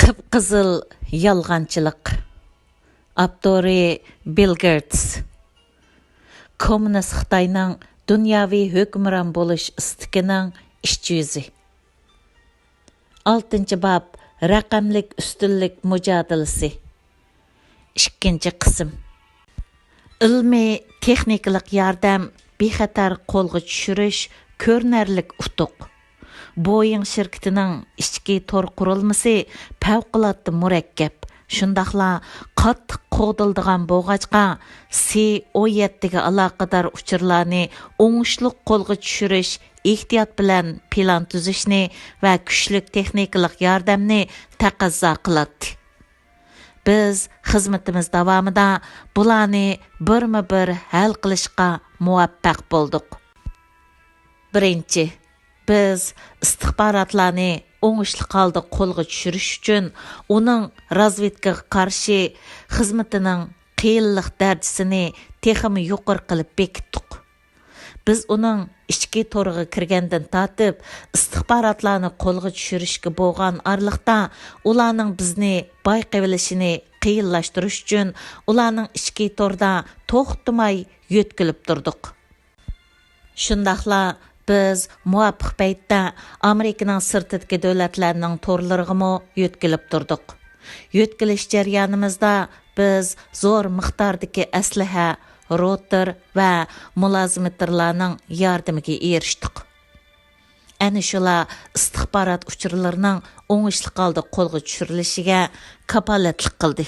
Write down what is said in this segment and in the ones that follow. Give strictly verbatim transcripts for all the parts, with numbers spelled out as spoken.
قىپقىزىل يالغانچىلىق. ئاپتورى: بىل گېيتس. كوممۇنىست خىتاينىڭ دۇنياۋى ھۆكۈمران بولۇش ئىستىكىنىڭ ئىچ يۈزى. ئالتىنچى باب، رەقەملىك ئۈستۈنلۈك مۇجادىلىسى. ئىككىنچى قىسىم. ئىلمىي تېخنىكىلىق ياردەم، بىخەتەر قولغا چۈشۈرۈش، كۆرۈنەرلىك ئۇتۇق. بويىڭ شىركىتىنىڭ ئىچكى تور قۇرۇلمىسى پەۋقۇلئاددە مۇرەككەپ، شۇنداقلا قاتتىق قوغدىلىدىغان بولغاچقا، سى ئون يەتتىگە ئالاقىدار ئۇچۇرلارنى ئوڭۇشلۇق قولغا چۈشۈرۈش ئېھتىيات بىلەن پىلان تۈزۈشنى ۋە كۈچلۈك تېخنىكىلىق ياردەمنى تەقەززا قىلاتتى. بىز خىزمىتىمىز داۋامىدا بۇلارنى بىرمۇ بىر ھەل قىلىشقا مۇۋەپپەق بولدۇق. بىرىنچى، بىز ئىستىخباراتلارنى ئوڭۇشلۇق ھالدا قولغا چۈشۈرۈش ئۈچۈن ئۇنىڭ رازۋېدكىغا قارشى خىزمىتىنىڭ قىيىنلىق دەرىجىسىنى تېخىمۇ يۇقىرى قىلىپ بېكىتتۇق. بىز ئۇنىڭ ئىچكى تورىغا كىرگەندىن تارتىپ، ئىستىخباراتلارنى قولغا چۈشۈرۈشكە بولغان ئارىلىقتا، ئۇلارنىڭ بىزنى بايقىۋېلىشىنى قىيىنلاشتۇرۇش ئۈچۈن، ئۇلارنىڭ ئىچكى توردا توختىماي يۆتكىلىپ تۇردۇق. شۇنداقلا بىز مۇۋاپىق پەيتتە ئامېرىكىنىڭ سىرتىدىكى دۆلەتلەرنىڭ تورلىرىغىمۇ يۆتكىلىپ تۇردۇق. يۆتكىلىش جەريانىمىزدا بىز زور مىقداردىكى ئەسلىھە، روتېر ۋە مۇلازىمېتىرلارنىڭ ياردىمىگە ئېرىشتۇق. ئەنە شۇلار ئىستىخبارات ئۇچۇرلىرىنىڭ ئوڭۇشلۇق ھالدا قولغا چۈشۈرۈلۈشىگە كاپالەتلىك قىلدى.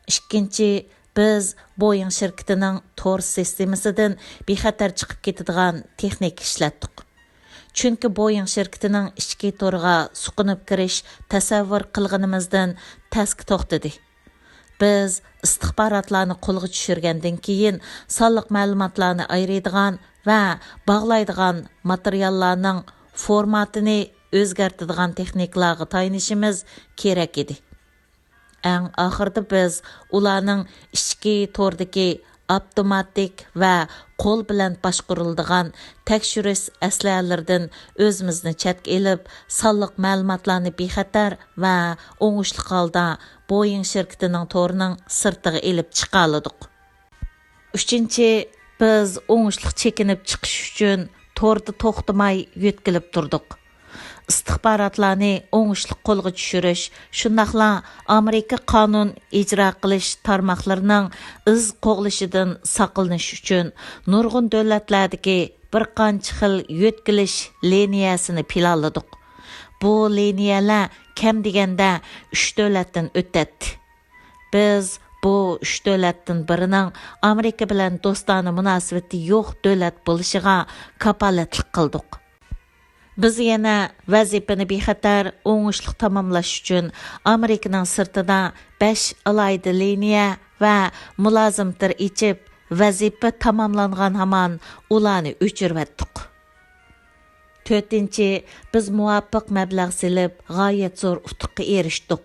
ئىككىنچى، بىز بويىڭ شىركىتىنىڭ تور سىستېمىسىدىن بىخەتەر چىقىپ كېتىدىغان تېخنىكا ئىشلەتتۇق. چۈنكى بويىڭ شىركىتىنىڭ ئىچكى تورىغا سۇقۇنۇپ كىرىش تەسەۋۋۇر قىلغىنىمىزدىن تەسكە توختىدى. بىز ئىستىخباراتلارنى قولغا چۈشۈرگەندىن كېيىن، سانلىق مەلۇماتلارنى ئايرىيدىغان ۋە باغلايدىغان ماتېرىياللارنىڭ فورماتىنى ئۆزگەرتىدىغان تېخنىكىلارغا تايىنىشىمىز كېرەك ئىدى. ئەڭ ئاخىرىدا بىز ئۇلارنىڭ ئىچكى توردىكى ئاپتوماتىك ۋە قول بىلەن باشقۇرۇلىدىغان تەكشۈرۈش ئەسلىھەلىرىدىن ئۆزىمىزنى چەتكە ئېلىپ، سانلىق مەلۇماتلارنى بىخەتەر ۋە ئوڭۇشلۇق ھالدا بويىڭ شىركىتىنىڭ تورىنىڭ سىرتىغا ئېلىپ چىقالىدۇق. ئۈچىنچى، بىز ئوڭۇشلۇق چېكىنىپ چىقىش ئۈچۈن توردا توختىماي يۆتكىلىپ تۇردۇق. ئىستىخباراتلارنى ئوڭۇشلۇق قولغا چۈشۈرۈش، شۇنداقلا ئامېرىكا قانۇن ئىجرا قىلىش تارماقلىرىنىڭ ئىز قوغلىشىدىن ساقلىنىش ئۈچۈن نۇرغۇن دۆلەتلەردىكى بىر قانچە خىل يۆتكىلىش لىنىيەسىنى پىلانلىدۇق. بۇ لىنىيەلەر كەم دېگەندە ئۈچ دۆلەتتىن ئۆتەتتى. بىز بۇ ئۈچ دۆلەتتىن بىرىنىڭ ئامېرىكا بىلەن دوستانە مۇناسىۋىتى يوق دۆلەت بولۇشىغا كاپالەتلىك قىلدۇق. بىز يەنە ۋەزىپىنى بىخەتەر، ئوڭۇشلۇق تاماملاش ئۈچۈن ئامېرىكىنىڭ سىرتىدا بەش ئالاھىدە لىنىيە ۋە مۇلازىمېتىر ئېچىپ، ۋەزىپە تاماملانغان ھامان ئۇلارنى ئۆچۈرۈۋەتتۇق. تۆتىنچى، بىز مۇۋاپىق مەبلەغ سېلىپ، غايەت زور ئۇتۇققا ئېرىشتۇق.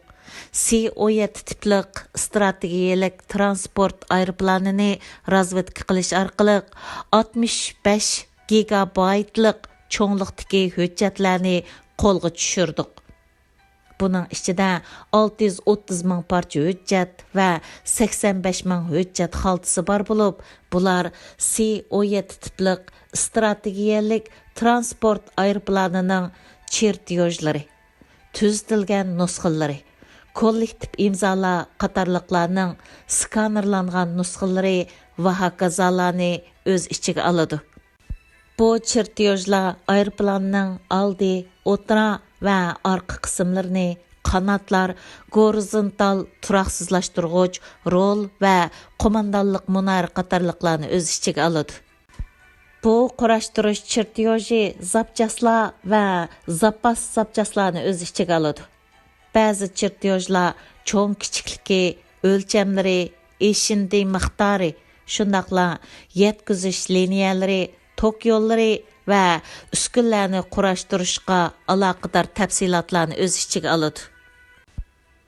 سى ئون يەتتە تىپلىق ئىستراتېگىيەلىك تىرانسپورت ئايروپىلانىنى رازۋېدكا قىلىش ئارقىلىق ئاتمىش بەش گىگابايتلىق چوڭلۇقتىكى ھۆججەتلەرنى قولغا چۈشۈردۇق. بۇنىڭ ئىچىدە ئالتە يۈز ئوتتۇز مىڭ پارچە ھۆججەت ۋە سەكسەن بەش مىڭ ھۆججەت خالتىسى بار بولۇپ، بۇلار سى ئون يەتتە تىپلىق ئىستراتېگىيەلىك تىرانسپورت ئايروپىلانىنىڭ چېرتيوژلىرى، تۈزىتىلگەن نۇسخىلىرى، كوللېكتىپ ئىمزالار قاتارلىقلارنىڭ سكانېرلانغان نۇسخىلىرى ۋە ھاكازالارنى ئۆز ئىچىگە ئالىدۇ. بۇ چېرتيوژلار ئايروپىلاننىڭ ئالدى، ئوتتۇرا ۋە ئارقا قىسىملىرىنى، قاناتلار، گورىزونتال تۇراقسىزلاشتۇرغۇچ، رول ۋە قوماندانلىق مۇنارى قاتارلىقلارنى ئۆز ئىچىگە ئالىدۇ. بۇ قۇراشتۇرۇش چېرتيوژى زاپچاسلار ۋە زاپاس زاپچاسلارنى ئۆز ئىچىگە ئالىدۇ. بەزى چېرتيوژلار چوڭ كىچىكلىكى، ئۆلچەملىرى، ئېشىندى مىقدارى، شۇنداقلا يەتكۈزۈش لىنىيەلىرى، توك يوللىرى ۋە ئۈسكۈنىلەرنى قۇراشتۇرۇشقا ئالاقىدار تەپسىلاتلارنى ئۆز ئىچىگە ئالىدۇ.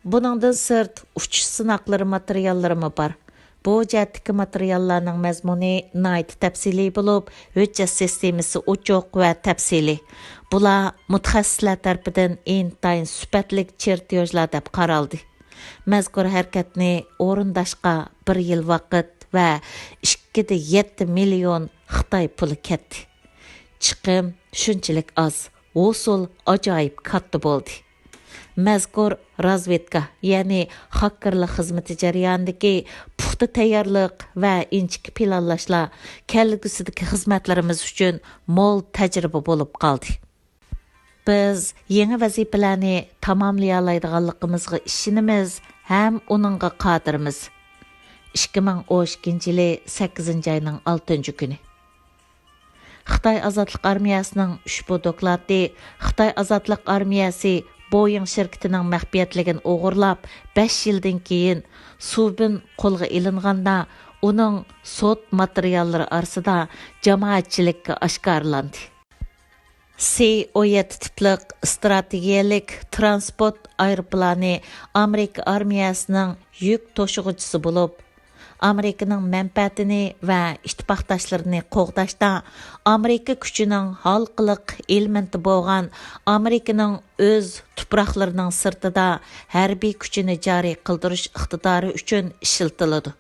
بۇنىڭدىن سىرت، ئۇچۇش سىناقلىرى ماتېرىياللىرىمۇ بار. بۇ جەھەتتىكى ماتېرىياللارنىڭ مەزمۇنى ناھايىتى تەپسىلىي بولۇپ، ھۆججەت سىستېمىسى ئوچۇق ۋە تەپسىلىي. بۇلار مۇتەخەسسىسلەر تەرىپىدىن ئىنتايىن سۈپەتلىك چېرتيوژلار دەپ قارالدى. مەزكۇر ھەرىكەتنى ئورۇنداشقا بىر يىل ۋاقىت ۋە ئىككىدە يەتتە مىليون خىتاي پۇلى كەتتى. چىقىم شۇنچىلىك ئاز، ھوسۇل ئاجايىپ كاتتا بولدى. مەزكۇر رازۋېدكا، يەنى خاككېرلىق خىزمىتى جەريانىدىكى پۇختا تەييارلىق ۋە ئىنچىكە پىلانلاشلار كەلگۈسىدىكى خىزمەتلىرىمىز ئۈچۈن مول تەجرىبە بولۇپ قالدى. بىز يېڭى ۋەزىپىلەرنى تاماملىيالايدىغانلىقىمىزغا ئىشىنىمىز ھەم ئۇنىڭغا قادىرمىز. ئىككى مىڭ ئون ئىككىنچى يىلى سەككىزىنچى ئاينىڭ ئالتىنچى كۈنى. خىتاي ئازادلىق ئارمىيەسىنىڭ ئۇشبۇ دوكلاتى خىتاي ئازادلىق ئارمىيەسى بويىڭ شىركىتىنىڭ مەخپىيەتلىكىنى ئوغرىلاپ، بەش يىلدىن كېيىن سۇبىن قولغا ئېلىنغاندا، ئۇنىڭ سوت ماتېرىياللىرى ئارىسىدا جامائەتچىلىككە ئاشكارىلاندى. سى ئون يەتتە تىپلىق ئىستراتېگىيەلىك تىرانسپورت ئايروپىلانى ئامېرىكا ئارمىيەسىنىڭ يۈك توشۇغۇچىسى بولۇپ، ئامېرىكىنىڭ مەنپەئەتىنى ۋە ئىتتىپاقداشلىرىنى قوغداشتا ئامېرىكا كۈچىنىڭ ھالقىلىق ئېلېمېنتى بولغان ئامېرىكىنىڭ ئۆز تۇپراقلىرىنىڭ سىرتىدا ھەربىي كۈچىنى جارى قىلدۇرۇش ئىقتىدارى ئۈچۈن ئىشلىتىلىدۇ.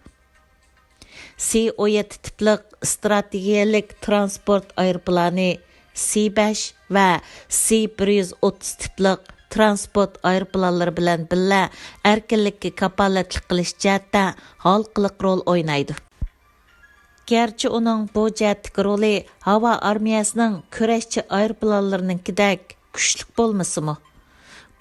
سى ئون يەتتە تىپلىق ئىستراتېگىيەلىك تىرانسپورت ئايروپىلانى سى بەش ۋە سى بىر يۈز ئوتتۇز تىپلىق تىرانسپورت ئايروپىلانلىرى بىلەن بىللە ئەركىنلىككە كاپالەتلىك قىلىش جەھەتتە ھالقىلىق رول ئوينايدۇ. گەرچە ئۇنىڭ بۇ جەھەتتىكى رولى ھاۋا ئارمىيەسىنىڭ كۈرەشچى ئايروپىلانلىرىنىڭكىدەك كۈچلۈك بولمىسىمۇ،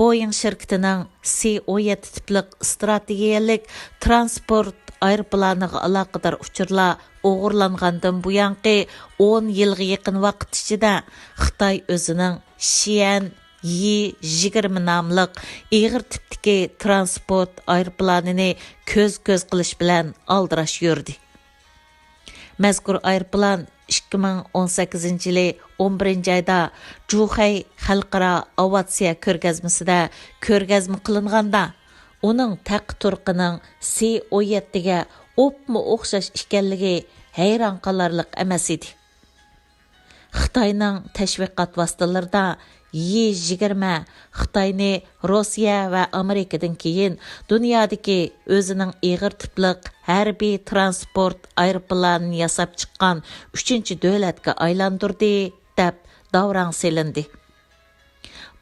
بويىڭ شىركىتىنىڭ سى ئون يەتتە تىپلىق ئىستراتېگىيەلىك تىرانسپورت ئايروپىلانىغا ئالاقىدار ئۇچۇرلار ئوغرىلانغاندىن بۇيانقى ئون يىلغا يېقىن ۋاقىت ئىچىدە خىتاي ئۆزىنىڭ شيەن يى يىگىرمە ناملىق ئېغىر تىپتىكى تىرانسپورت ئايروپىلانىنى كۆز-كۆز قىلىش بىلەن ئالدىراش يۈردى. مەزكۇر ئايروپىلان ئىككى مىڭ ئون سەككىزىنچى يىلى ئون بىرىنچى ئايدا جۇخەي خەلقئارا ئاۋىئاتسىيە كۆرگەزمىسىدە كۆرگەزمە قىلىنغاندا، ئۇنىڭ تەقى تۇرقىنىڭ سى ئون يەتتىگە ئوپمۇ ئوخشاش ئىكەنلىكى ھەيران قالارلىق ئەمەس ئىدى. خىتاينىڭ تەشۋىقات ۋاسىتىلىرىدا يى يىگىرمە خىتاينى روسىيە ۋە ئامېرىكىدىن كېيىن دۇنيادىكى ئۆزىنىڭ ئېغىر تىپلىق ھەربىي تىرانسپورت ئايروپىلانىنى ياساپ چىققان ئۈچىنچى دۆلەتكە ئايلاندۇردى، دەپ داۋراڭ سېلىندى.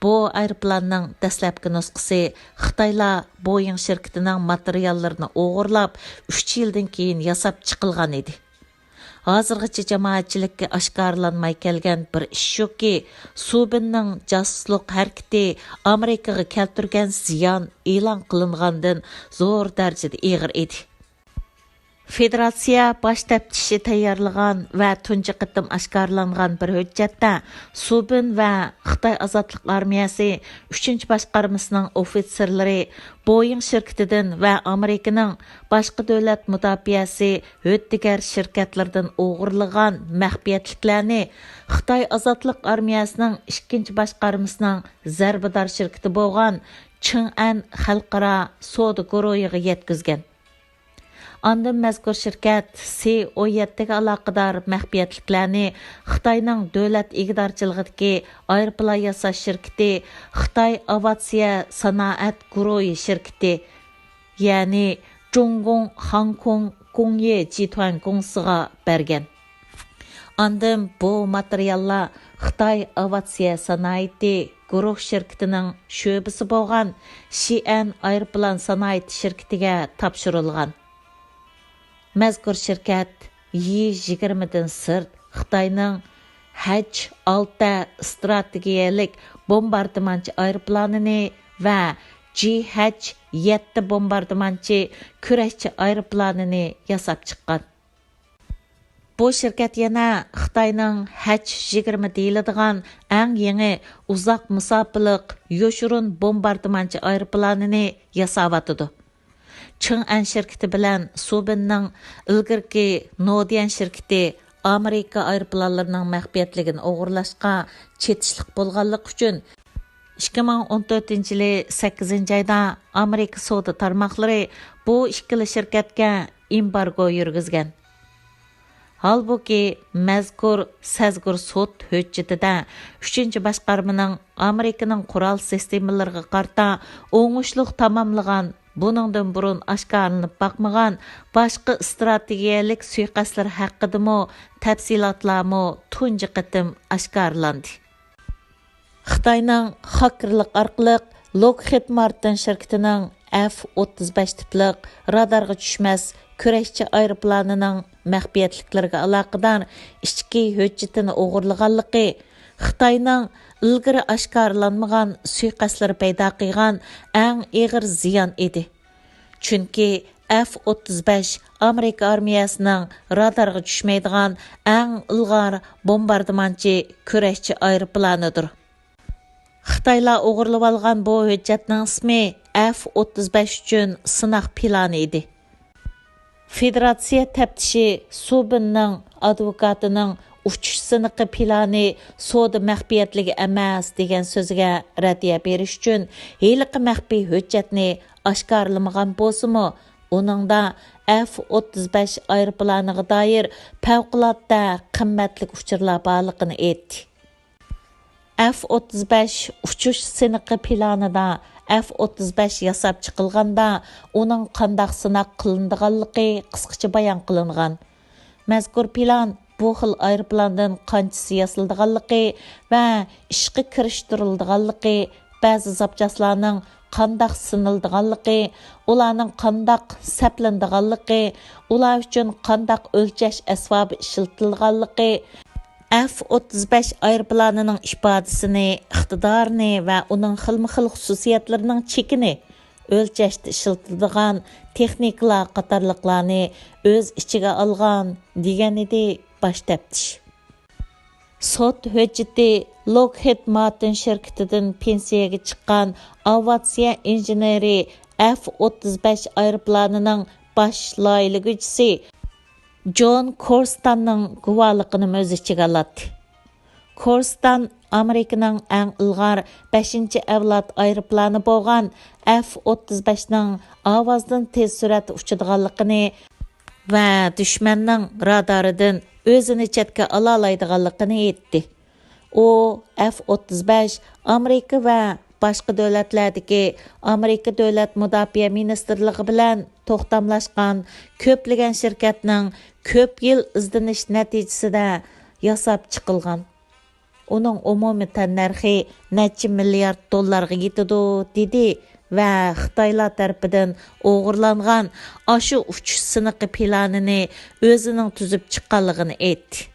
بۇ ئايروپىلاننىڭ دەسلەپكى نۇسخىسى خىتايلار بويىڭ شىركىتىنىڭ ماتېرىياللىرىنى ئوغرىلاپ، ئۈچ يىلدىن كېيىن ياساپ چىقىلغان ئىدى. ھازىرغىچە جامائەتچىلىككە ئاشكارىلانماي كەلگەن بىر ئىش شۇكى، سۇبىننىڭ جاسۇسلۇق ھەرىكىتى ئامېرىكىغا كەلتۈرگەن زىيان ئېلان قىلىنغاندىن زور دەرىجىدە ئېغىر ئىدى. فېدېراتسىيە باش تەپتىشى تەييارلىغان ۋە تۇنجى قېتىم ئاشكارىلانغان بىر ھۆججەتتە، سۇبىن ۋە خىتاي ئازادلىق ئارمىيەسى ئۈچىنچى باشقارمىسىنىڭ ئوفىتسېرلىرى بويىڭ شىركىتىدىن ۋە ئامېرىكىنىڭ باشقا دۆلەت مۇداپىئەسى ھۆددىگەر شىركەتلىرىدىن ئوغرىلىغان مەخپىيەتلىكلەرنى خىتاي ئازادلىق ئارمىيەسىنىڭ ئىككىنچى باشقارمىسىنىڭ زەربىدار شىركىتى بولغان چىڭئەن خەلقئارا سودا گۇرۇھىغا يەتكۈزگەن. ئاندىن مەزكۇر شىركەت سى ئون يەتتىگە ئالاقىدار مەخپىيەتلىكلەرنى خىتاينىڭ دۆلەت ئىگىدارچىلىقىدىكى ئايروپىلان ياساش شىركىتى خىتاي ئاۋىئاتسىيە سانائەت گۇرۇھى شىركىتى، يەنى جۇڭگوڭ خاڭكوڭ گۇڭيې جىتۇەن گۇڭسىغا بەرگەن. ئاندىن بۇ ماتېرىياللار خىتاي ئاۋىئاتسىيە سانائىتى گۇرۇھ شىركىتىنىڭ شۆبىسى بولغان شىئەن ئايروپىلان سانائىتى شىركىتىگە تاپشۇرۇلغان. مەزكۇر شىركەت يى يىگىرمىدىن سىرت خىتاينىڭ ھەج ئالتە ئىستراتېگىيەلىك بومباردىمانچى ئايروپىلانىنى ۋە جى ھەج يەتتە بومباردىمانچى كۈرەشچى ئايروپىلانىنى ياساپ چىققان. بۇ شىركەت يەنە خىتاينىڭ ھەج يىگىرمە دېيىلىدىغان ئەڭ يېڭى ئۇزاق مۇساپىلىق يوشۇرۇن بومباردىمانچى ئايروپىلانىنى ياساۋاتىدۇ. چىڭئەن شىركىتى بىلەن سۇبىننىڭ ئىلگىرىكى نوديەن شىركىتى ئامېرىكا ئايروپىلانلىرىنىڭ مەخپىيەتلىكىنى ئوغرىلاشقا چېتىشلىق بولغانلىقى ئۈچۈن، ئىككى مىڭ ئون تۆتىنچى يىلى سەككىزىنچى ئايدا ئامېرىكا سودا تارماقلىرى بۇ ئىككىلا شىركەتكە ئېمبارگو يۈرگۈزگەن. ھالبۇكى، مەزكۇر سەزگۈر سوت ھۆججىتىدە ئۈچىنچى باشقارمىنىڭ ئامېرىكىنىڭ قورال سىستېمىلىرىغا قارىتا ئوڭۇشلۇق تاماملىغان، بۇنىڭدىن بۇرۇن ئاشكارىلىنىپ باقمىغان باشقا ئىستراتېگىيەلىك سۇيىقەستلەر ھەققىدىمۇ تەپسىلاتلارمۇ تۇنجى قېتىم ئاشكارىلاندى. خىتاينىڭ خاكېرلىق ئارقىلىق لوكخىد مارتىن شىركىتىنىڭ ئەف ئوتتۇز بەش تىپلىق رادارغا چۈشمەس كۈرەشچى ئايروپىلانىنىڭ مەخپىيەتلىكلىرىگە ئالاقىدار ئىچكى ھۆججىتىنى ئوغرىلىغانلىقى خىتاينىڭ ئىلگىرى ئاشكارىلانمىغان سۇيىقەستلىرى پەيدا قىلغان ئەڭ ئېغىر زىيان ئىدى. چۈنكى ئەف ئوتتۇز بەش ئامېرىكا ئارمىيەسىنىڭ رادارغا چۈشمەيدىغان ئەڭ ئىلغار بومباردىمانچى كۈرەشچى ئايروپىلانىدۇر. خىتايلار ئوغرىلىۋالغان بۇ ھۆججەتنىڭ ئىسمى ئەف ئوتتۇز بەش ئۈچۈن سىناق پىلانى ئىدى. فېدېراتسىيە تەپتىشى سۇبىننىڭ ئادۋوكاتىنىڭ ئۇچۇش سىنىقى پىلانى سودا مەخپىيەتلىكى ئەمەس دېگەن سۆزىگە رەددىيە بېرىش ئۈچۈن ھېلىقى مەخپىي ھۆججەتنى ئاشكارىلىمىغان بولسىمۇ، ئۇنىڭدا ئەف ئوتتۇز بەش ئايروپىلانىغا دائىر پەۋقۇلئاددە قىممەتلىك ئۇچۇرلار بارلىقىنى ئېيتتى. ئەف ئوتتۇز بەش ئۇچۇش سىنىقى پىلانىدا ئەف ئوتتۇز بەش ياساپ چىقىلغاندا، ئۇنىڭ قانداق سىناق قىلىنىدىغانلىقى قىسقىچە بايان قىلىنغان. مەزكۇر پىلان بۇ خىل ئايروپىلاندىن قانچىسى ياسىلىدىغانلىقى ۋە ئىشقا كىرىشتۈرۈلىدىغانلىقى، بەزى زاپچاسلارنىڭ قانداق سىنىلىدىغانلىقى، ئۇلارنىڭ قانداق سەپلىنىدىغانلىقى، ئۇلار ئۈچۈن قانداق ئۆلچەش ئەسۋابى ئىشلىتىلىدىغانلىقى، ئەف ئوتتۇز بەش ئايروپىلانىنىڭ ئىپادىسىنى، ئىقتىدارىنى ۋە ئۇنىڭ خىلمۇ خىل خۇسۇسىيەتلىرىنىڭ چېكىنى، ئۆلچەشتە ئىشلىتىلىدىغان تېخنىكىلار قاتارلىقلارنى ئۆز ئىچىگە ئالغان، دېگەنىدى باش تەپتىش. سوت ھۆججىتى لوكھېد مارتىن شىركىتىدىن پېنسىيەگە چىققان ئاۋىئاتسىيە ئىنژېنېرى ئەف ئوتتۇز بەش ئايروپىلانىنىڭ باش لايىھىلىگۈچىسى جون كورستاننىڭ گۇۋاھلىقىنىمۇ ئۆز ئىچىگە ئالاتتى. كورستان ئامېرىكىنىڭ ئەڭ ئىلغار بەشىنچى ئەۋلاد ئايروپىلانى بولغان ئەف ئوتتۇز بەشنىڭ ئاۋازدىن تېز سۈرئەتتە ئۇچىدىغانلىقىنى ۋە دۈشمەننىڭ رادارىدىن ئۆزىنى چەتكە ئالالايدىغانلىقىنى ئېيتتى. ئۇ ئەف ئوتتۇز بەش ئامېرىكا ۋە باشقا دۆلەتلەردىكى ئامېرىكا دۆلەت مۇداپىئە مىنىستىرلىقى بىلەن توختاملاشقان كۆپلىگەن شىركەتنىڭ كۆپ يىل ئىزدىنىش نەتىجىسىدە ياساپ چىقىلغان. ئۇنىڭ ئومۇمىي تەننەرخى نەچچە مىليارد دوللارغا يېتىدۇ، دېدى ۋە خىتايلار تەرىپىدىن ئوغرىلانغان ئاشۇ ئۇچۇش سىنىقى پىلانىنى ئۆزىنىڭ تۈزۈپ چىققانلىقىنى ئېيتتى.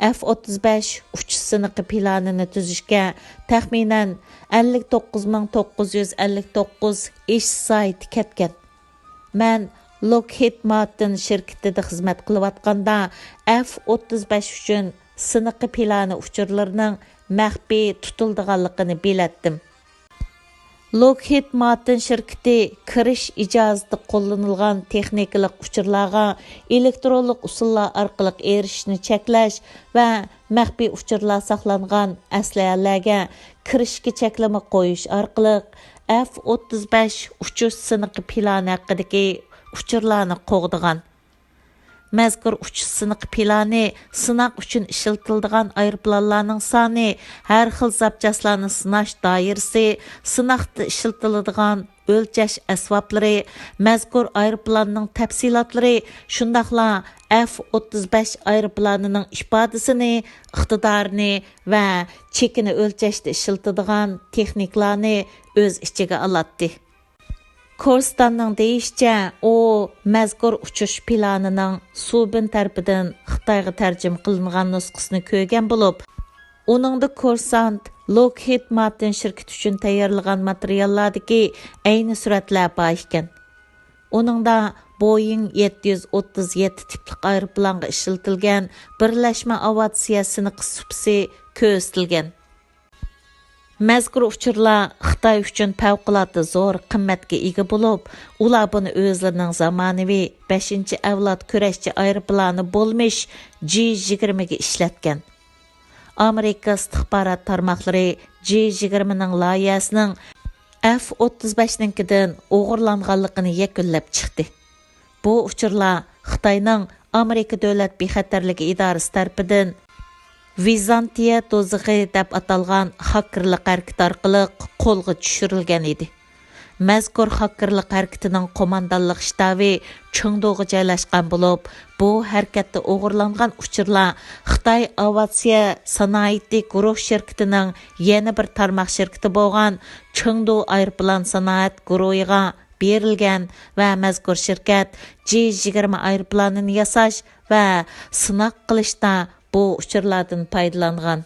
ئەف ئوتتۇز بەش ئۇچۇش سىنىقى پىلانىنى تۈزۈشكە تەخمىنەن ئەللىك توققۇز مىڭ توققۇز يۈز ئەللىك توققۇز ئىش سائىتى كەتكەن. مەن لوكھېد مارتىن شىركىتىدە خىزمەت قىلىۋاتقاندا، ئەف ئوتتۇز بەش ئۈچۈن سىنىقى پىلانى ئۇچۇرلىرىنىڭ مەخپىي تۇتۇلىدىغانلىقىنى بىلەتتىم. لوكھېد مارتىن شىركىتى كىرىش ئىجازىتى قوللىنىلغان تېخنىكىلىق ئۇچۇرلارغا ئېلېكترونلۇق ئۇسۇللار ئارقىلىق ئېرىشىشنى چەكلەش ۋە مەخپىي ئۇچۇرلار ساقلانغان ئەسلىھەلەرگە كىرىشكە چەكلىمە قويۇش ئارقىلىق ئەف ئوتتۇز بەش ئۇچۇش سىنىقى پىلانى ھەققىدىكى ئۇچۇرلارنى قوغدىغان. مەزكۇر ئۇچۇش سىنىقى پىلانى سىناق ئۈچۈن ئىشلىتىلىدىغان ئايروپىلانلارنىڭ سانى، ھەر خىل زاپچاسلارنى سىناش دائىرىسى، سىناقتا ئىشلىتىلىدىغان ئۆلچەش ئەسۋابلىرى، مەزكۇر ئايروپىلاننىڭ تەپسىلاتلىرى، شۇنداقلا ئەف ئوتتۇز بەش ئايروپىلانىنىڭ ئىپادىسىنى، ئىقتىدارىنى ۋە چېكىنى ئۆلچەشتە ئىشلىتىدىغان تېخنىكىلارنى ئۆز ئىچىگە ئالاتتى. كورستاننىڭ دېيىشىچە، ئۇ مەزكۇر ئۇچۇش پىلانىنىڭ سۇبىن تەرىپىدىن خىتايغا تەرجىمە قىلىنغان نۇسخىسىنى كۆرگەن بولۇپ، ئۇنىڭدا كورسانت لوكھېد مارتىن شىركىتى ئۈچۈن تەييارلىغان ماتېرىياللاردىكى ئەينى سۈرەتلەر بار ئىكەن. ئۇنىڭدا بويىڭ يەتتە يۈز ئوتتۇز يەتتە تىپلىق ئايروپىلانغا ئىشلىتىلگەن بىرلەشمە ئاۋىئاتسىيە سىنىقى سۇپىسى كۆرسىتىلگەن. مەزكۇر ئۇچۇرلار خىتاي ئۈچۈن پەۋقۇلئاددە زور قىممەتكە ئىگە بولۇپ، ئۇلار بۇنى ئۆزلىرىنىڭ زامانىۋى بەشىنچى ئەۋلاد كۈرەشچى ئايروپىلانى بولمىش جى يىگىرمىگە ئىشلەتكەن. ئامېرىكا ئىستىخبارات تارماقلىرى جى يىگىرمىنىڭ لايىھەسىنىڭ ئەف ئوتتۇز بەشنىڭكىدىن ئوغرىلانغانلىقىنى يەكۈنلەپ چىقتى. بۇ ئۇچۇرلار خىتاينىڭ ئامېرىكا دۆلەت بىخەتەرلىكى ئىدارىسى تەرىپىدىن ۋىزانتىيە دوزىخى دەپ ئاتالغان خاككېرلىق ھەرىكىتى ئارقىلىق قولغا چۈشۈرۈلگەن ئىدى. مەزكۇر خاككېرلىق ھەرىكىتىنىڭ قوماندانلىق شتابى چېڭدۇغا جايلاشقان بولۇپ، بۇ ھەرىكەتتە ئوغرىلانغان ئۇچۇرلار خىتاي ئاۋىئاتسىيە سانائىتى گۇرۇھ شىركىتىنىڭ يەنە بىر تارماق شىركىتى بولغان چېڭدۇ ئايروپىلان سانائەت گۇرۇھىغا بېرىلگەن ۋە مەزكۇر شىركەت جى يىگىرمە ئايروپىلانىنى ياساش ۋە سىناق قىلىشتا بۇ ئۇچۇرلاردىن پايدىلانغان.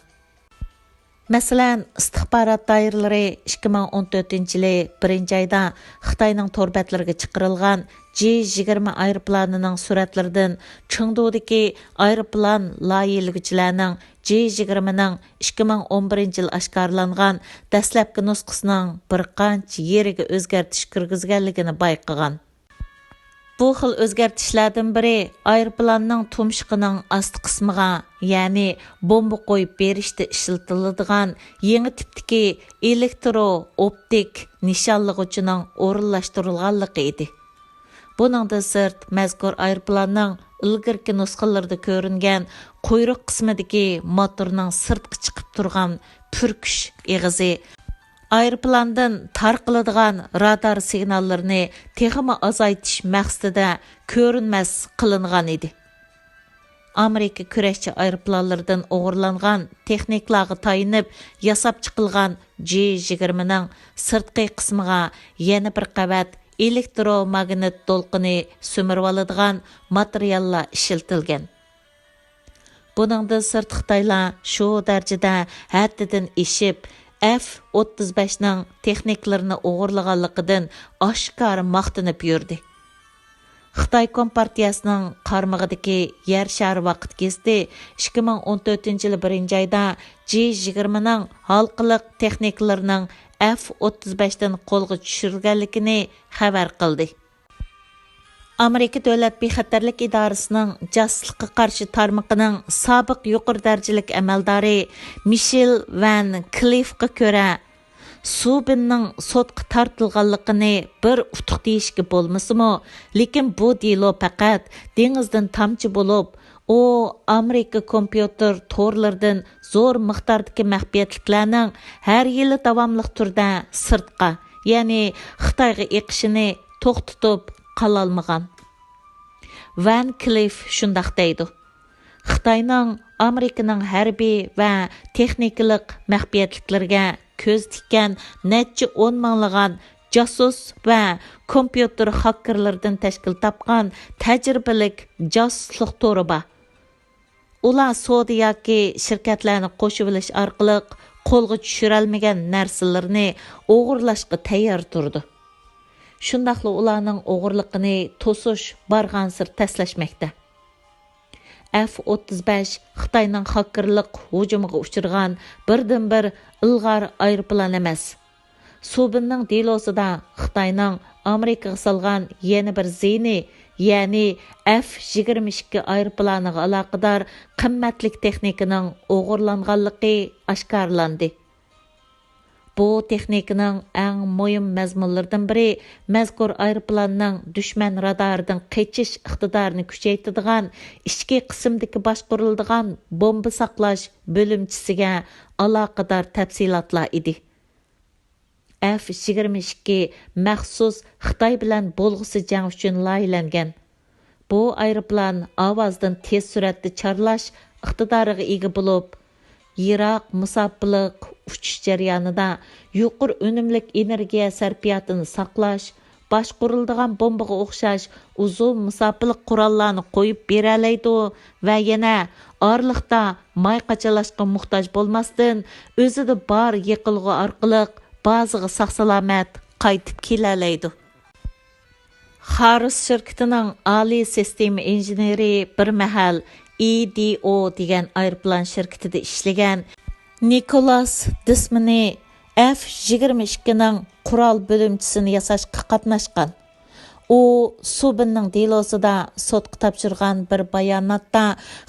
مەسىلەن، ئىستىخبارات دائىرىلىرى ئىككى مىڭ ئون تۆتىنچى يىلى بىرىنچى ئايدا خىتاينىڭ تور بەتلىرىگە چىقىرىلغان جى يىگىرمە ئايروپىلانىنىڭ سۈرەتلىرىدىن چېڭدۇدىكى ئايروپىلان لايىھىلىگۈچىلەرنىڭ جى يىگىرمىنىڭ ئىككى مىڭ ئون بىرىنچى يىلى ئاشكارىلانغان دەسلەپكى نۇسخىسىنىڭ بىر قانچە يېرىگە ئۆزگەرتىش كىرگۈزگەنلىكىنى بايقىغان. بۇ خىل ئۆزگەرتىشلەردىن بىرى ئايروپىلاننىڭ تۇمشۇقىنىڭ ئاستى قىسمىغا، يەنى بومبا قويۇپ بېرىشتە ئىشلىتىلىدىغان يېڭى تىپتىكى ئېلېكترو ئوپتىك نىشانلىغۇچىنىڭ ئورۇنلاشتۇرۇلغانلىقى ئىدى. بۇنىڭدىن سىرت، مەزكۇر ئايروپىلاننىڭ ئىلگىرىكى نۇسخىلىرىدا كۆرۈنگەن قۇيرۇق قىسمىدىكى موتورنىڭ سىرتقا چىقىپ تۇرغان پۈركۈش ئېغىزى، ئايروپىلاندىن تارقىلىدىغان رادار سىگناللىرىنى تېخىمۇ ئازايتىش مەقسىتىدە كۆرۈنمەس قىلىنغان ئىدى. ئامېرىكا كۈرەشچى ئايروپىلانلىرىدىن ئوغرىلانغان تېخنىكىلارغا تايىنىپ ياساپ چىقىلغان جى يىگىرمىنىڭ سىرتقى قىسمىغا يەنە بىر قەۋەت ئېلېكتروماگنىت دولقۇنى سۈمۈرۈۋالىدىغان ماتېرىياللار ئىشلىتىلگەن. بۇنىڭدىن سىرت، خىتايلار شۇ دەرىجىدە ھەددىدىن ئېشىپ، ئەف ئوتتۇز بەشنىڭ تېخنىكىلىرىنى ئوغرىلىغانلىقىدىن ئاشكارا ماختىنىپ يۈردى. خىتاي كومپارتىيەسىنىڭ قارمىقىدىكى يەر شارى ۋاقىت گېزىتى ئىككى مىڭ ئون تۆتىنچى يىلى بىرىنچى ئايدا جى يىگىرمىنىڭ ھالقىلىق تېخنىكىلىرىنىڭ ئەف ئوتتۇز بەشتىن قولغا چۈشۈرۈلگەنلىكىنى خەۋەر قىلدى. ئامېرىكا دۆلەت بىخەتەرلىك ئىدارىسىنىڭ جاسۇسلۇققا قارشى تارمىقىنىڭ سابىق يۇقىرى دەرىجىلىك ئەمەلدارى مىشېل ۋان كلىفقا كۆرە، سۇبىننىڭ سوتقا تارتىلغانلىقىنى بىر ئۇتۇق دېيىشكە بولمىسىمۇ، لېكىن بۇ دېلو پەقەت دېڭىزدىن تامچە بولۇپ، ئۇ ئامېرىكا كومپيۇتېر تورلىرىدىن زور مىقداردىكى مەخپىيەتلىكلەرنىڭ ھەر يىلى داۋاملىق تۈردە سىرتقا، يەنى خىتايغا ئېقىشىنى توختىتىپ قالالمىغان. ۋان كلىف شۇنداق دەيدۇ: خىتاينىڭ ئامېرىكىنىڭ ھەربىي ۋە تېخنىكىلىق مەخپىيەتلىكلىرىگە كۆزى تىككەن نەچچە ئون مىڭلىغان جاسۇس ۋە كومپيۇتېر خاككېرلىرىدىن تەشكىل تاپقان تەجرىبىلىك جاسۇسلۇق تورى بار. ئۇلار سودا ياكى شىركەتلەرنى قوشۇۋېلىش ئارقىلىق قولغا چۈشۈرەلمىگەن نەرسىلىرىنى ئوغرىلاشقا تەييار تۇرىدۇ. شۇنداقلا ئۇلارنىڭ ئوغرىلىقىنى توسۇش بارغانسېرى تەسلەشمەكتە. ئەف ئوتتۇز بەش خىتاينىڭ خاككېرلىق ھۇجۇمىغا ئۇچرىغان بىردىنبىر ئىلغار ئايروپىلان ئەمەس. سۇبىننىڭ دېلوسىدا خىتاينىڭ ئامېرىكىغا سالغان يەنە بىر زىيىنى، يەنى ئەف يىگىرمە ئىككى ئايروپىلانىغا ئالاقىدار قىممەتلىك تېخنىكىنىڭ ئوغرىلانغانلىقى ئاشكارىلاندى. بۇ تېخنىكىنىڭ ئەڭ مۇھىم مەزمۇنلىرىدىن بىرى مەزكۇر ئايروپىلاننىڭ دۈشمەن رادارىدىن قېچىش ئىقتىدارىنى كۈچەيتىدىغان ئىچكى قىسىمدىكى باشقۇرۇلىدىغان بومبا ساقلاش بۆلۈمچىسىگە ئالاقىدار تەپسىلاتلار ئىدى. ئەف يىگىرمە ئىككى مەخسۇس خىتاي بىلەن بولغۇسى جەڭ ئۈچۈن لايىھەلەنگەن. بۇ ئايروپىلان ئاۋازدىن تېز سۈرئەتتە چارلاش ئىقتىدارىغا ئىگە بولۇپ، يىراق مۇساپىلىق ئۇچۇش جەريانىدا يۇقىرى ئۈنۈملۈك ئېنېرگىيە سەرپىياتىنى ساقلاش، باشقۇرۇلىدىغان بومبىغا ئوخشاش ئۇزۇن مۇساپىلىك قوراللارنى قويۇپ بېرەلەيدۇ ۋە يەنە ئارىلىقتا ماي قاچىلاشقا موھتاج بولماستىن، ئۆزىدە بار يېقىلغۇ ئارقىلىق بازىغا ساق-سالامەت قايتىپ كېلەلەيدۇ. خارس شىركىتىنىڭ ئالىي سىستېما ئىنژېنېرى بىر مەھەل ئى دى ئو دېگەن ئايروپىلان شىركىتىدە ئىشلىگەن نىكولاس دىسمىنى ئەف يىگىرمە ئىككىنىڭ قورال بۆلۈمچىسىنى ياساشقا قاتناشقان. ئۇ سۇبىننىڭ دېلوسىدا سوتقا تاپشۇرغان بىر باياناتتا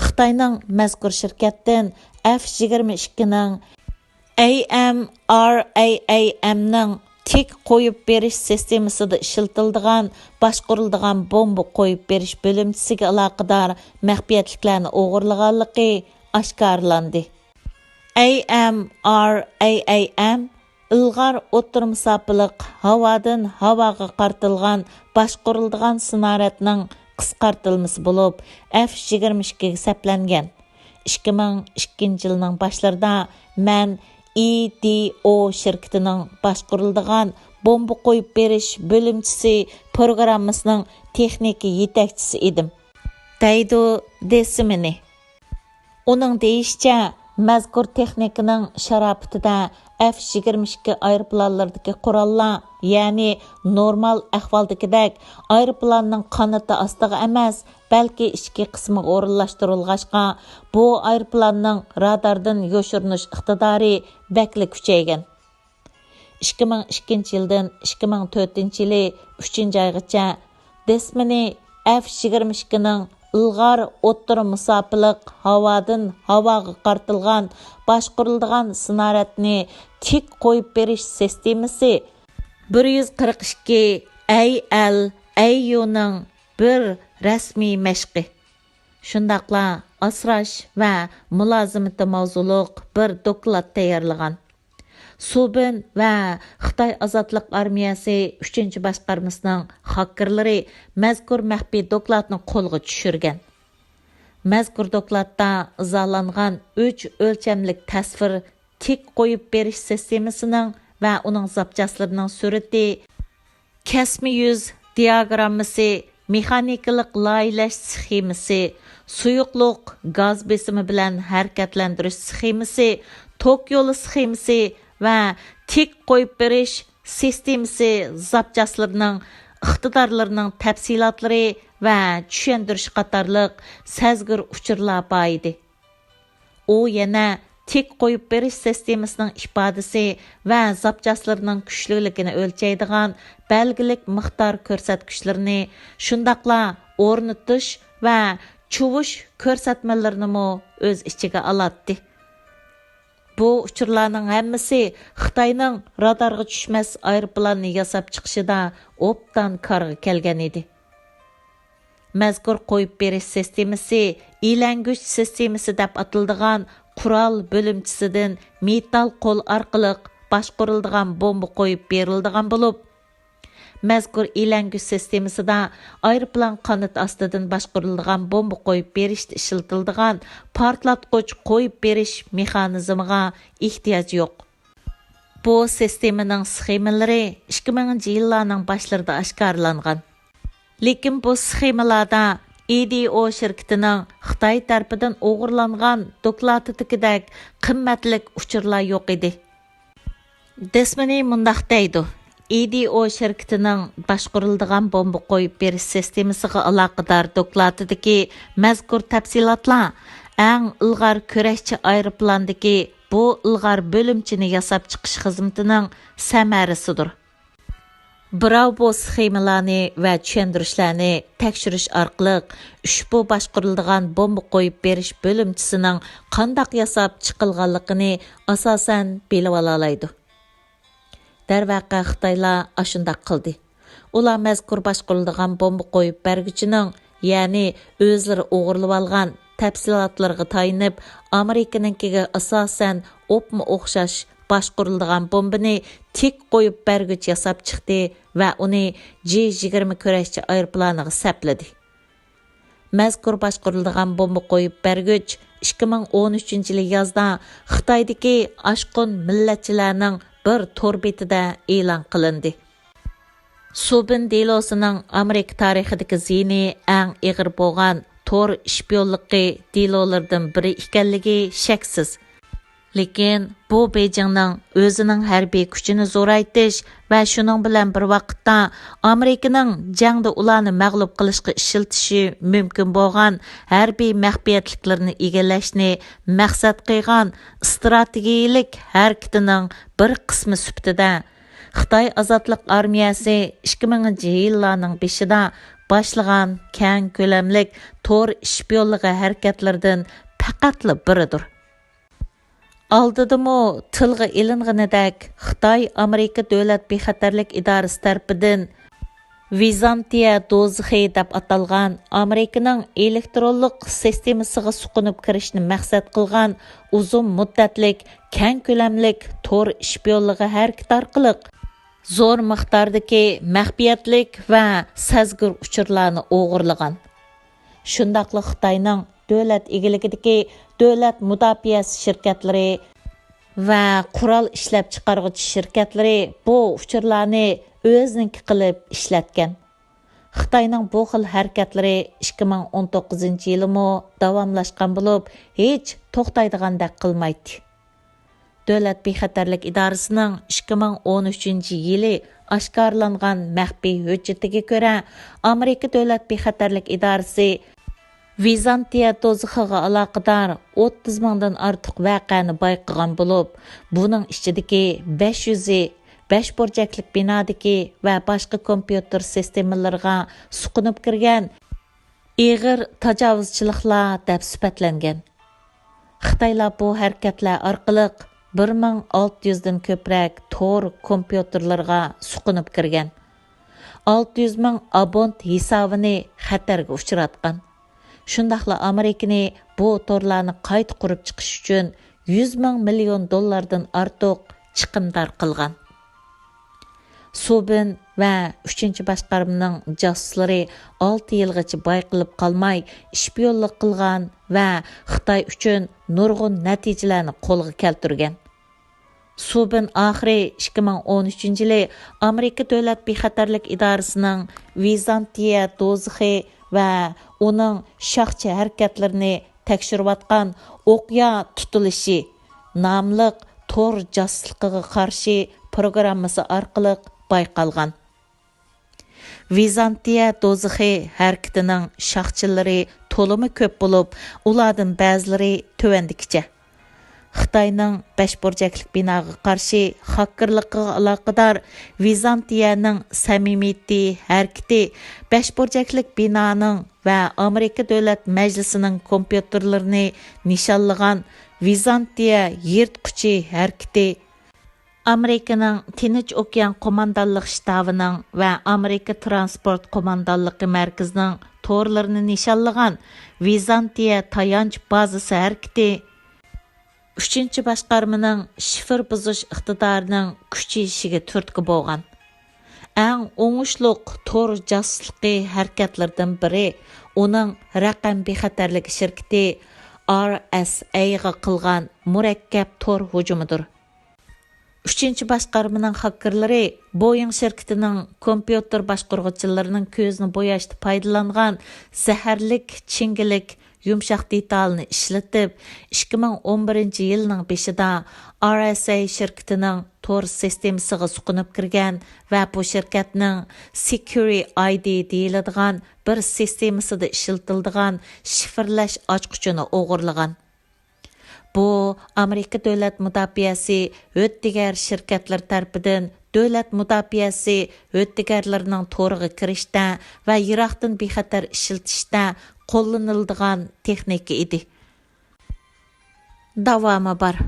خىتاينىڭ مەزكۇر شىركەتتىن ئەف يىگىرمە ئىككىنىڭ، ئەي ئەم ئار ئەي ئەي ئەمنىڭ تىك قويۇپ بېرىش سىستېمىسىدا ئىشلىتىلىدىغان باشقۇرۇلىدىغان بومبا قويۇپ بېرىش بۆلۈمچىسىگە ئالاقىدار مەخپىيەتلىكلەرنى ئوغرىلىغانلىقى ئاشكارىلاندى. ئەي ئەم ئار ئەي ئەي ئەم ئىلغار ئوتتۇرا مۇساپىلىق ھاۋادىن ھاۋاغا قارىتىلغان باشقۇرۇلىدىغان سىنارەدنىڭ قىسقارتىلمىسى بولۇپ، ئەف يىگىرمە ئىككىگە سەپلەنگەن. ئىككى مىڭ ئىككىنچى يىلنىڭ باشلىرىدا مەن ئى دى ئو شىركىتىنىڭ باشقۇرۇلىدىغان بومبا قويۇپ بېرىش بۆلۈمچىسى پروگراممىسىنىڭ تېخنىكا يېتەكچىسى ئىدىم، دەيدۇ دېسمىنى. ئۇنىڭ دېيىشىچە، مەزكۇر تېخنىكىنىڭ شاراپىتىدە ئەف يىگىرمە ئىككى ئايروپىلانلىرىدىكى قوراللار، يەنى نورمال ئەھۋالدىكىدەك ئايروپىلاننىڭ قانىتى ئاستىغا ئەمەس، بەلكى ئىچكى قىسمىغا ئورۇنلاشتۇرۇلغاچقا، بۇ ئايروپىلاننىڭ راداردىن يوشۇرۇنۇش ئىقتىدارى بەكلا كۈچەيگەن. ئىككى مىڭ ئىككىنچى يىلدىن ئىككى مىڭ تۆتىنچى يىلى ئۈچىنچى ئايغىچە دېسمىنى ئەف يىگىرمە ئىككىنىڭ ئىلغار ئوتتۇرا مۇساپىلىق ھاۋادىن ھاۋاغا قارىتىلغان باشقۇرۇلىدىغان سىنارەدنى تىك قويۇپ بېرىش سىستېمىسى بىر يۈز قىرىق ئىككى ئەي ئەل ئەي يۇنىڭ بىر رەسمىي مەشقى، شۇنداقلا ئاسراش ۋە مۇلازىمىتى ماۋزۇلۇق بىر دوكلات تەييارلىغان. سۇبىن ۋە خىتاي ئازادلىق ئارمىيەسى ئۈچىنچى باشقارمىسىنىڭ خاككېرلىرى مەزكۇر مەخپىي دوكلاتنى قولغا چۈشۈرگەن. مەزكۇر دوكلاتتا ئىزاھلانغان ئۈچ ئۆلچەملىك تەسۋىر تىك قويۇپ بېرىش سىستېمىسىنىڭ ۋە ئۇنىڭ زاپچاسلىرىنىڭ سۈرىتى، كەسمە يۈز دىئاگراممىسى، مېخانىكىلىق لايىھەلەش سخېمىسى، سۇيۇقلۇق، گاز بېسىمى بىلەن ھەرىكەتلەندۈرۈش سخېمىسى، توك يولى سخېمىسى ۋە تىك قويۇپ بېرىش سىستېمىسى زاپچاسلىرىنىڭ ئىقتىدارلىرىنىڭ تەپسىلاتلىرى ۋە چۈشەندۈرۈش قاتارلىق سەزگۈر ئۇچۇرلار بار ئىدى. ئۇ يەنە تىك قويۇپ بېرىش سىستېمىسىنىڭ ئىپادىسى ۋە زاپچاسلىرىنىڭ كۈچلۈكلۈكىنى ئۆلچەيدىغان بەلگىلىك مىقدار كۆرسەتكۈچلىرىنى، شۇنداقلا ئورنىتىش ۋە چۇۋۇش كۆرسەتمىلىرىنىمۇ ئۆز ئىچىگە ئالاتتى. بۇ ئۇچۇرلارنىڭ ھەممىسى خىتاينىڭ رادارغا چۈشمەس ئايروپىلاننى ياساپ چىقىشىدا ئوبدان كارغا كەلگەن ئىدى. مەزكۇر قويۇپ بېرىش سىستېمىسى ئىلەڭگۈچ سىستېمىسى دەپ ئاتىلىدىغان قورال بۆلۈمچىسىدىن مېتال قول ئارقىلىق باشقۇرۇلىدىغان بومبا قويۇپ بېرىلىدىغان بولۇپ، مەزكۇر ئىلەڭگۈچ سىستېمىسىدا ئايروپىلان قانىتى ئاستىدىن باشقۇرۇلىدىغان بومبا قويۇپ بېرىشتە ئىشلىتىلىدىغان پارتلاتقۇچ قويۇپ بېرىش مېخانىزمىغا ئېھتىياج يوق. بۇ سىستېمىنىڭ سخېمىلىرى ئىككى مىڭىنچى يىللارنىڭ باشلىرىدا ئاشكارىلانغان. لېكىن بۇ سخېمىلاردا ئى دى ئو شىركىتىنىڭ خىتاي تەرىپىدىن ئوغرىلانغان دوكلاتىدىكىدەك قىممەتلىك ئۇچۇرلار يوق ئىدى. دېسمىنى مۇنداق دەيدۇ: ئى دى ئو شىركىتىنىڭ باشقۇرۇلىدىغان بومبا قويۇپ بېرىش سىستېمىسىغا ئالاقىدار دوكلاتىدىكى مەزكۇر تەپسىلاتلار ئەڭ ئىلغار كۈرەشچى ئايروپىلاندىكى بۇ ئىلغار بۆلۈمچىنى ياساپ چىقىش خىزمىتىنىڭ سەمەرىسىدۇر. براۋو سخېمىلارنى ۋە چۈشەندۈرۈشلەرنى تەكشۈرۈش ئارقىلىق ئۇشبۇ باشقۇرۇلىدىغان بومبا قويۇپ بېرىش بۆلۈمچىسىنىڭ قانداق ياساپ چىقىلغانلىقىنى ئاساسەن بىلىۋالالايدۇ. دەرۋەقە، خىتايلار ئاشۇنداق قىلدى. ئۇلار مەزكۇر باشقۇرۇلىدىغان بومبا قويۇپ بەرگۈچىنىڭ، يەنى ئۆزلىرى ئوغرىلىۋالغان تەپسىلاتلىرىغا تايىنىپ، ئامېرىكىنىڭكىگە ئاساسەن ئوپمۇ ئوخشاش باشقۇرۇلىدىغان بومبىنى تىك قويۇپ بەرگۈچ ياساپ چىقتى ۋە ئۇنى جى يىگىرمە كۈرەشچى ئايروپىلانىغا سەپلىدى. مەزكۇر باشقۇرۇلىدىغان بومبا قويۇپ بەرگۈچ ئىككى مىڭ ئون ئۈچىنچى يىلى يازدا خىتايدىكى ئاشقۇن مىللەتچىلەرنىڭ بىر تور بېتىدە ئېلان قىلىندى. سۇبىن دېلوسىنىڭ ئامېرىكا تارىخىدىكى زىيىنى ئەڭ ئېغىر بولغان تور شپىيونلۇقى دېلولىرىدىن بىرى ئىكەنلىكى شەكسىز. لېكىن بۇ بېيجىڭنىڭ ئۆزىنىڭ ھەربىي كۈچىنى زورايتىش ۋە شۇنىڭ بىلەن بىر ۋاقىتتا ئامېرىكىنىڭ جەڭدە ئۇلارنى مەغلۇپ قىلىشقا ئىشلىتىشى مۇمكىن بولغان ھەربىي مەخپىيەتلىكلىرىنى ئىگىلەشنى مەقسەت قىلغان ئىستراتېگىيىلىك ھەرىكىتىنىڭ بىر قىسمى سۈپىتىدە، خىتاي ئازادلىق ئارمىيەسى ئىككى مىڭىنچى يىللارنىڭ بېشىدا باشلىغان كەڭ كۆلەملىك تور شپىيونلۇقى ھەرىكەتلىرىدىن پەقەتلا بىرىدۇر. ئالدىدىمۇ تىلغا ئېلىنغىنىدەك، خىتاي ئامېرىكا دۆلەت بىخەتەرلىك ئىدارىسى تەرىپىدىن ۋىزانتىيە دوزىخى دەپ ئاتالغان ئامېرىكىنىڭ ئېلېكترونلۇق سىستېمىسىغا سۇقۇنۇپ كىرىشنى مەقسەت قىلغان ئۇزۇن مۇددەتلىك، كەڭ كۆلەملىك تور شپىيونلۇقى ھەرىكىتى ئارقىلىق زور مىقداردىكى مەخپىيەتلىك ۋە سەزگۈر ئۇچۇرلارنى ئوغرىلىغان. شۇنداقلا خىتاينىڭ دۆلەت ئىگىلىكىدىكى دۆلەت مۇداپىئەسى شىركەتلىرى ۋە قورال ئىشلەپچىقارغۇچى شىركەتلىرى بۇ ئۇچۇرلارنى ئۆزىنىڭكى قىلىپ ئىشلەتكەن. خىتاينىڭ بۇ خىل ھەرىكەتلىرى ئىككى مىڭ ئون توققۇزىنچى يىلىمۇ داۋاملاشقان بولۇپ، ھېچ توختايدىغاندەك قىلمايتتى. دۆلەت بىخەتەرلىك ئىدارىسىنىڭ ئىككى مىڭ ئون ئۈچىنچى يىلى ئاشكارىلانغان مەخپىي ھۆججىتىگە كۆرە، ئامېرىكا دۆلەت بىخەتەرلىك ئىدارىسى ۋىزانتىيە دوزىخىغا ئالاقىدار ئوتتۇز مىڭدىن ئارتۇق ۋەقەنى بايقىغان بولۇپ، بۇنىڭ ئىچىدىكى بەش يۈزى بەش بۇرجەكلىك بىنادىكى ۋە باشقا كومپيۇتېر سىستېمىلىرىغا سۇقۇنۇپ كىرگەن ئېغىر تاجاۋۇزچىلىقلار دەپ سۈپەتلەنگەن. خىتايلار بۇ ھەرىكەتلەر ئارقىلىق بىر مىڭ ئالتە يۈزدىن كۆپرەك تور كومپيۇتېرلىرىغا سۇقۇنۇپ كىرگەن. ئالتە يۈز مىڭ ئابونت ھېسابىنى خەتەرگە ئۇچراتقان. شۇنداقلا ئامېرىكىنى بۇ تورلارنى قايتا قۇرۇپ چىقىش ئۈچۈن يۈز مىڭ مىليون دوللاردىن ئارتۇق چىقىمدار قىلغان. سۇبىن ۋە ئۈچىنچى باشقارمىنىڭ جاسۇسلىرى ئالتە يىلغىچە بايقىلىپ قالماي شپىيونلۇق قىلغان ۋە خىتاي ئۈچۈن نۇرغۇن نەتىجىلەرنى قولغا كەلتۈرگەن. سۇبىن ئاخىرى ئىككى مىڭ ئون ئۈچىنچى يىلى ئامېرىكا دۆلەت بىخەتەرلىك ئىدارىسىنىڭ ۋىزانتىيە دوزىخى ۋە ئۇنىڭ شاخچى ھەرىكەتلىرىنى تەكشۈرۈۋاتقان ئوقيا تۇتۇلۇشى ناملىق تور جاسۇسلۇقىغا قارشى پروگراممىسى ئارقىلىق بايقالغان. ۋىزانتىيە دوزىخى ھەرىكىتىنىڭ شاخچىلىرى تولىمۇ كۆپ بولۇپ، ئۇلاردىن بەزىلىرى تۆۋەندىكىچە. خىتاينىڭ بەش بۇرجەكلىك بىناغا قارشى خاككېرلىقىغا ئالاقىدار ۋىزانتىيەنىڭ سەمىمىيىتى ھەرىكىتى بەش بۇرجەكلىك بىنانىڭ ۋە ئامېرىكا دۆلەت مەجلىسىنىڭ كومپيۇتېرلىرىنى نىشانلىغان ۋىزانتىيە يىرتقۇچى ھەرىكىتى، ئامېرىكىنىڭ تىنچ ئوكيان قوماندانلىق شتابىنىڭ ۋە ئامېرىكا ترانسپورت قوماندانلىقى مەركىزىنىڭ تورلىرىنى نىشانلىغان ۋىزانتىيە تايانچ بازىسى ھەرىكىتى، ئۈچىنچى باشقارمىنىڭ شىفىر بۇزۇش ئىقتىدارىنىڭ كۈچىيىشىگە تۈرتكە بولغان. ئەڭ ئوڭۇشلۇق تور جاسۇسلۇقى ھەرىكەتلىرىدىن بىرى ئۇنىڭ رەقەم بىخەتەرلىكى شىركىتى ئار ئەس ئەيغا قىلغان مۇرەككەپ تور ھۇجۇمىدۇر. ئۈچىنچى باشقارمىنىڭ خاككېرلىرى بويىڭ شىركىتىنىڭ كومپيۇتېر باشقۇرغۇچىلىرىنىڭ كۆزىنى بوياشتا پايدىلانغان زەھەرلىك چىڭگىلىك يۇمشاق دېتالنى ئىشلىتىپ، ئىككى مىڭ ئون بىرىنچى يىلنىڭ بېشىدا ئار ئەس ئەي شىركىتىنىڭ تور سىستېمىسىغا سۇقۇنۇپ كىرگەن ۋە بۇ شىركەتنىڭ سېكيۇرى ئاي دى دېيىلىدىغان بىر سىستېمىسىدا ئىشلىتىلىدىغان شىفىرلەش ئاچقۇچىنى ئوغرىلىغان. بۇ، ئامېرىكا دۆلەت مۇداپىئەسى ھۆددىگەر شىركەتلىرى تەرىپىدىن دۆلەت مۇداپىئەسى ھۆددىگەرلىرىنىڭ تورىغا كىرىشتە ۋە يىراقتىن بىخەتەر ئىشلىتىشتە قوللىنىلىدىغان تېخنىكا ئىدى. داۋامى بار.